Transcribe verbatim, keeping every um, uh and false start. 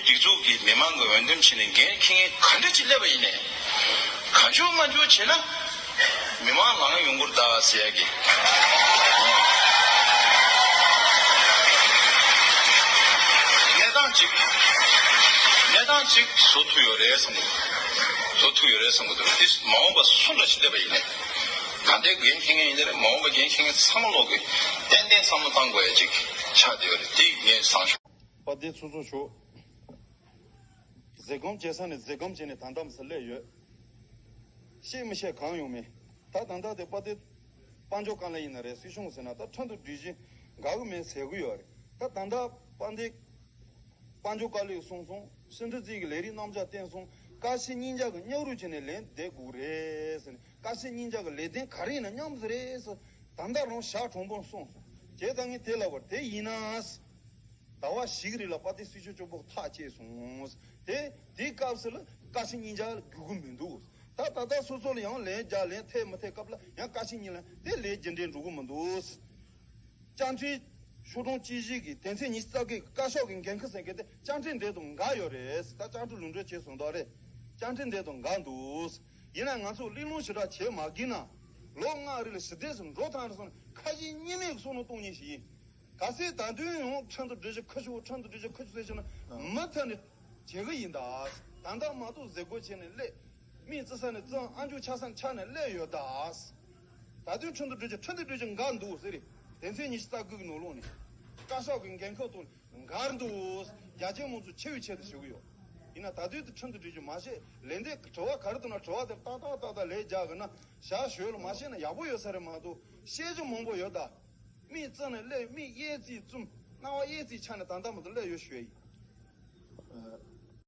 སྒྲིག་འཛུགས་ཀྱིས་མི་མང་གི་འོས་འདེམས་བྱས་ནས་འགན་འཁྱེར་མཁན་ག་འདྲ་ཅིག་སླེབས་པ་ཡིན་ནའི། གང་བྱུང་མང་བྱུང་བྱས་ན་མི་མང་ལངས་ཡོང་གི་རེད་ད་ཟེར་ཡ་གི་གནས་སྟངས་ཅིག་གནས་སྟངས་ཅིག་བཟོ་ཐུབ་ཡོད་རེད་བསམ་གི་འདུག་བཟོ་ཐུབ་ཡོད་རེད་བསམ་གི་འདུག་དེ་མ་འོངས་པ་སུ་འདྲ་ཞིག་སླེབས་པ་ཡིན་ནའི། ད་ལྟའི་འགན་འཁྱེར་མཁན་ཡིན་ནའི་རེད། མ་འོངས་པ་འགན་འཁྱེར་མཁན་ཚང་མ་ལོག་གིས་ཏན་ཏན་བསམ་བློ་བཏང་དགོས་ཡ་ཅིག་ཆགས་བསྡད་ཡོད་རེད། དེ་ངས་བསམ་ཤོག་པ་དེ་ཚོ་ཚོ་ཞོག་ཟས་སྐོམ་བྱེད་ས་ནས་ཟས་སྐོམ་བྱས་ནས་ད་ལྟ་མི་ས་སླེབས་ཡོད། ཤེས་མི་ཤེས་གང་ཡོང་མེད། ད་ད་ལྟ་དེ་དཔལ་ལྡན་དཔལ་འབྱོར་བཀའ་བློན་ཡིན་ན་རེད། སྲིད་སྐྱོང་ཟེར་ན་ད་ཁྲིམས་དང་སྒྲིག་གཞི་འགལ་གི་མེད་ཟེར་གི་ཡོད་རེད། ད་ད་ལྟ་དཔལ་ལྡན་དཔལ་འབྱོར་བཀའ་བློན་གསུངས་སོང་། སྲིད་འཛིན་གྱི་ལས་རིམ་རྣམ་གཞག་བསྟན་སོང་། ཀ་ཤི་གཉིས་ཆ་གི་མཉམ་རུབ་བྱས་ནས་ལན་འདེབས་དགོས་རེད་ཟེར་ནས། ཀ་ཤི་གཉིས་ཆ་གི་ལས་དོན་ག་རེ་ཡིན་ན་མཉམ་དུ་རེད་ཟེར། ད་ལྟ་རང་ཞག་གྲོང་པོར་གསུངས་སོང་། བྱས་ཙང་ངས་དེ་ལབ་པར་དེ་ཡིན་ན། ཟླ་བ་ཞིག་རིང་ལ་དཔལ་ལྡན་སྲིད་སྐྱོང་གཅིག་པོ་ཐག་བཅད་སོང་། དེ་དེའི་སྐབས་སུ་ལ་ཀ་ཤི་གཉིས་ཆ་རྒྱུག་གི་མི་འདུག་ད་ད་ལྟ་སོ་སོ་ལ་ཡང་ལན་རྒྱག་ལན་འཐད་མི་འཐད་སྐབས་ལ་ཡང་ཀ་ཤི་གཉིས་ལ་དེ་ལན་རྒྱག་འདྲེན་འགྲོ་གི་མི་འདུག་བཅའ་ཁྲིམས་ཤོག་གྲངས་གཅིག་བཞི་གི་དོན་ཚན་ཉི་ཤུ་རྩ་བརྒྱད་ཀྱི་བཀའ་ཤོག་གི་འགན་ཁུར་ཟེར་མཁན་དེ་བཅའ་ཁྲིམས་དེ་དང་འགལ་ཡོད་རེད། ད་བཅའ་ཁྲིམས་ལུང་འདྲེན་བྱས་སོང་དོགས་རེད། བཅའ་ཁྲིམས་དེ་དང་འགལ་འདུག་ཡིན་ན་ང་ཚོ་གླེང་སློང་ཞེ་དྲག་བྱེད་མ་དགོས་ན། ལོ་ལྔ་རིང་ལ་ཞི་བདེ་སུ་འགྲོ་ཐང་རེད་སོང་ན་ཁ་ཞེ་གཉིས་མེད་ཀྱི་བསམ་བློ་གཏོང་མཁན་ཞིག་ཡིན། གལ་སྲིད་ད་དུང་ཡང་ཁྲིམས་དང་སྒྲིག་གཞི་ཁུ་བྱུག་ཁྲིམས་དང་སྒྲིག་གཞི་ཁུ་བྱུག་ཟེར་བྱས་ན་མུ་མཐུད་ནས་བྱེད་གི་ཡིན་ད། ད་ལྟ་མ་གཏོགས་ཟས་གོས་བྱས་ནས་སླེབས། མིག་བཙུམ་ས་ནས་བཙུམ། ཨ་མཆོག་ཆགས་ས་ནས་ཆགས་ནས་སླེབས་ཡོད་ད། ད་དུང་ཁྲིམས་དང་སྒྲིག་གཞི་ཁྲིམས་དང་སྒྲིག་གཞི་འགལ་འདུག་ཟེར་རེད། དོན་ཚན་ཉི་ཤུ་རྩ་དགུ་གི་ནང་ལོགས་ནས་བཀའ་ཤོག་གི་འགན་ཁུར་ཐོག་ནས་འགལ་འདུག་རྒྱ་ཆེ་མང་ཚོགས་ཆེ་བའི་ཆེད་དུ་ཞུ་གི་ཡོད། ཡིན་ན་ད་དུང་དེ་ཁྲིམས་དང་སྒྲིག་གཞི་མ་ཤེས། ལན་འདེབས་དྲི་བ་ག་རེ་བཏང་ན་དྲི་བ་དེར་ཏག་ཏག་ཏག་ཏག་ལན་རྒྱག་གི་ན་ཞག་ཞོལ་ལ་མ་ཤེས་ན་ཡག་པོ་ཡོད་ས་རེད་མ་གཏོགས་ཤེས་རྒྱུ་མང་པོ་ཡོད་ད། མིག་བཙུམ་ནས་སླེབས། མིག་གཡས་རྩེ་བཙུམ། རྣ་བ་གཡས་རྩེ་ཆགས་ནས་ད་ལྟ་མ་གཏོགས་སླེབས་ཡོད་ཞུ་ཡ་ཡིན།